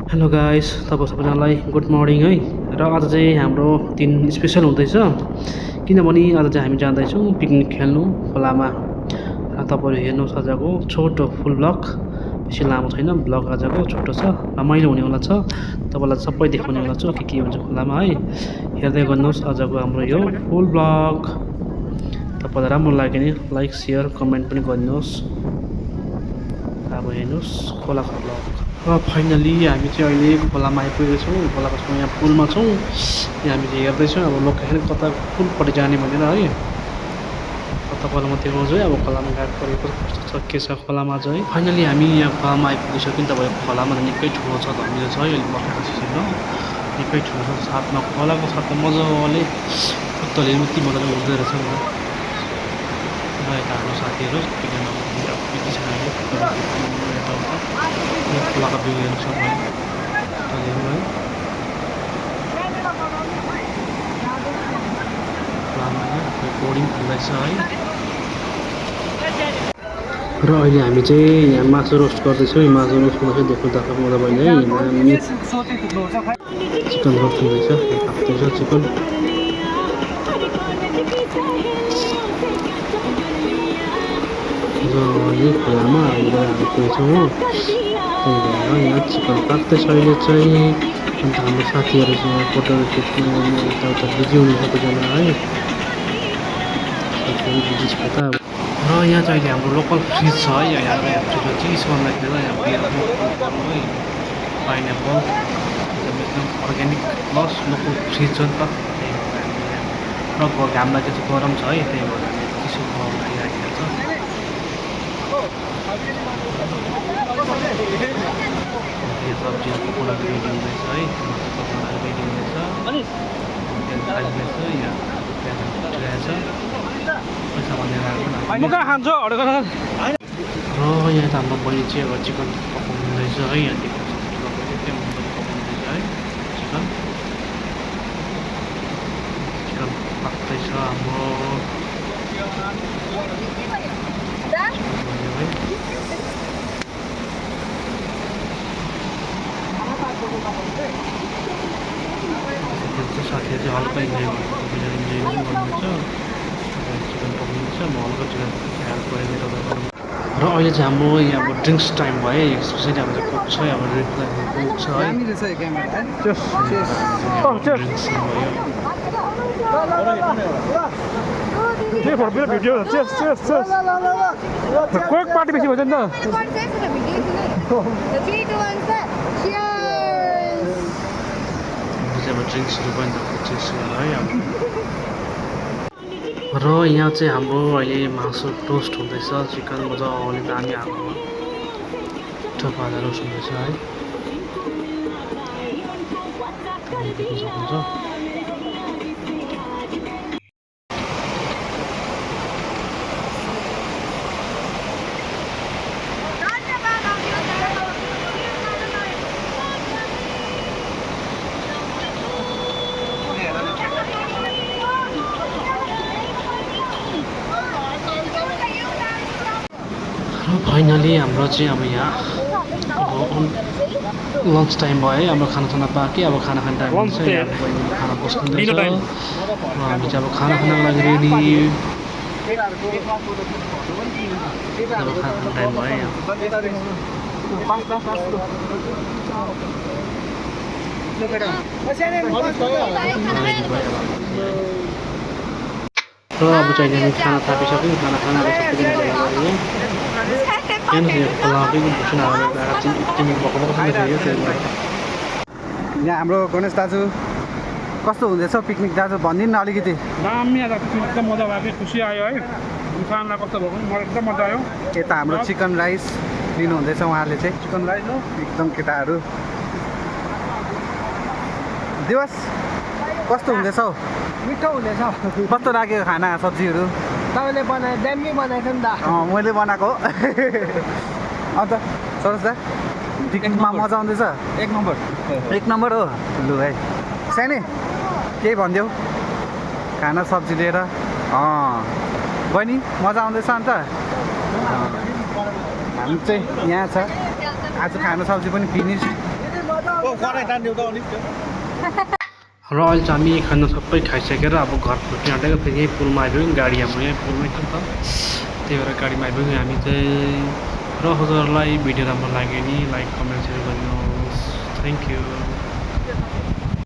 Hello guys, तपाईँ सबैजनालाई good morning है। र आज चाहिँ हाम्रो दिन स्पेसल हुँदैछ किनभने आज चाहिँ हामी जाँदैछौँ पिकनिक खेल्नु खोलामा। र तपाईँहरू हेर्नुहोस् आजको छोटो फुल ब्लग, बेसी लामो छैन ब्लग, आजको छोटो छ, रमाइलो हुनेवाला छ। तपाईँलाई सबै देखाउनेवाला छु के हुन्छ खोलामा है। हेर्दै गर्नुहोस् आजको हाम्रो यो फुल ब्लग। तपाईँलाई राम्रो लाग्यो भने लाइक सेयर कमेन्ट पनि गरिदिनुहोस्। अब हेर्नुहोस् खोलाको ब्लग। र फाइनली हामी चाहिँ अहिले खोलामा आइपुगेको छौँ। खोलाको छेउमा यहाँ पुलमा छौँ। यहाँ हामी चाहिँ हेर्दैछौँ अब लोकेसन कता कुनपट्टि जाने भनेर है। तपाईँलाई म देखाउँछु है अब खोलामा गएको परेको कस्तो छ के छ खोलामा चाहिँ। फाइनली हामी यहाँ खोलामा आइपुगिसक्यौँ। तपाईँको खोलामा त निकै ठुलो छ धमिलो छ है अहिले बसेको सिजनमा निकै ठुलो छ। साथमा खोलाको साथमा मजाले उत्तरले यति मजाले उठ्दो रहेछ नि त। र यता हाम्रो साथीहरू पिकनिकमा बिजी छ अहिले खोलाको भ्यू हेर्नु सक्छ है। खोलामा बोर्डिङ खुल्दैछ है। र अहिले हामी चाहिँ यहाँ मासु रोस्ट गर्दैछौँ। मासु रोस्ट गर्दैछ देख्नु त मजा भयो है। चिकन रोस्ट हुँदैछ, पाक्दैछ चिकन। र यो खोलामा हामीले आइपुगेछौँ हो, त्यही भएर यहाँ चिकन पाक्दैछ अहिले चाहिँ। अन्त हाम्रो साथीहरू चाहिँ यहाँ फोटोहरू खिच्नु यताउता बिजी हुनुहुन्छ कतिजना है। साथीहरू बिजी छ त। र यहाँ चाहिँ अहिले हाम्रो लोकल फ्रिज छ है। यहाँ फ्रिजमा चिज गर्दाखेरि यहाँ बियरहरू है, पाइनएप्पल एकदम अर्ग्यानिक प्लस लोकल फ्रिज छ नि त। त्यही भएर र घामलाई चाहिँ गरम छ है, त्यही भएर हामी चिसो खाइराखेको छ। सब्जीहरू पकाउनको रेडी हुँदैछ है, मासु पकाउनको रेडी हुँदैछ, तेल खाइँदैछ, यहाँ प्याज उठिरहेछ पैसा भनेर आएको न खान्छ। र यहाँ त हाम्रो बहिनी चाहिँ अब चिकन पकाउँदैछ है। यहाँ देख्नु सक्नुहुन्छ तपाईँले एकदम मजाले पकाउँदैछ है चिकन। चिकन पाक्दैछ हाम्रो साथीहरू चाहिँ हल्का इन्जोय गर्नुहुन्छ। चिकन पकाउनुहुन्छ, म हल्का चिकन हेल्प गरेर तपाईँको। र अहिले चाहिँ हाम्रो यहाँ अब ड्रिङ्क्स टाइम भयो है। स्पेसली हाम्रो चाहिँ कोक छ, अब ड्रिङ्क्सलाई कोक छ है। ड्रिङ्क्स भयो कोक पार्टी बेसी भन्छ नि त। ड्रिङ्क्सहरू पनि है। र यहाँ चाहिँ हाम्रो अहिले मासु टोस्ट हुँदैछ, चिकन मजाले दामी आगोमा टपालेर रोस्ट हुँदैछ है। देख्न सक्नुहुन्छ फाइनली हाम्रो चाहिँ अब यहाँ अब लन्च टाइम भयो है। हाम्रो खाना बाँकी, अब खाना खाने टाइम हुन्छ। खाना बस्किँदैछ र हामी चाहिँ अब खाना खानको लागि रेडी। अब खाना खाने टाइम भयो यहाँ। र अब चाहिँ हामी खाना थापिसक्यौँ। खाना खाना यहाँ हाम्रो गणेश दाजु कस्तो हुँदैछ पिकनिक दाजु भनिदिनु न अलिकति। दामी आज एकदम मजा लाग्यो, खुसी आयो है। इन्सानलाई कस्तो भएको मलाई एकदम मजा आयो। यता हाम्रो चिकन राइस लिनुहुँदैछ उहाँले चाहिँ। चिकन राइस हो एकदम केटाहरू। दिवस कस्तो हुँदैछ हौ? मिठो हुँदैछ। कस्तो लाग्यो खाना सब्जीहरू? तपाईँले बनाए दामी बनाएको नि त। मैले बनाएको हो। अन्त सरोज दा पिकनिकमा मजा आउँदैछ? एक नम्बर हो। लु है सानै केही भनिदेऊ खाना सब्जी लिएर। बहिनी मजा आउँदैछ अन्त? हामी चाहिँ यहाँ छ आज खाना सब्जी पनि फिनिस र अहिले चाहिँ हामी खाना सबै खाइसकेर अब घर फर्किन आँटेको फेरि यहीँ पुलमा आइपुग्यौँ गाडी हाम्रो यहीँ पुलमै छ नि त त्यही भएर गाडीमा आइपुग्यौँ हामी चाहिँ र हजुरहरूलाई भिडियो राम्रो लाग्यो नि लाइक कमेन्ट सेयर गरिदिनुहोस् थ्याङ्क यू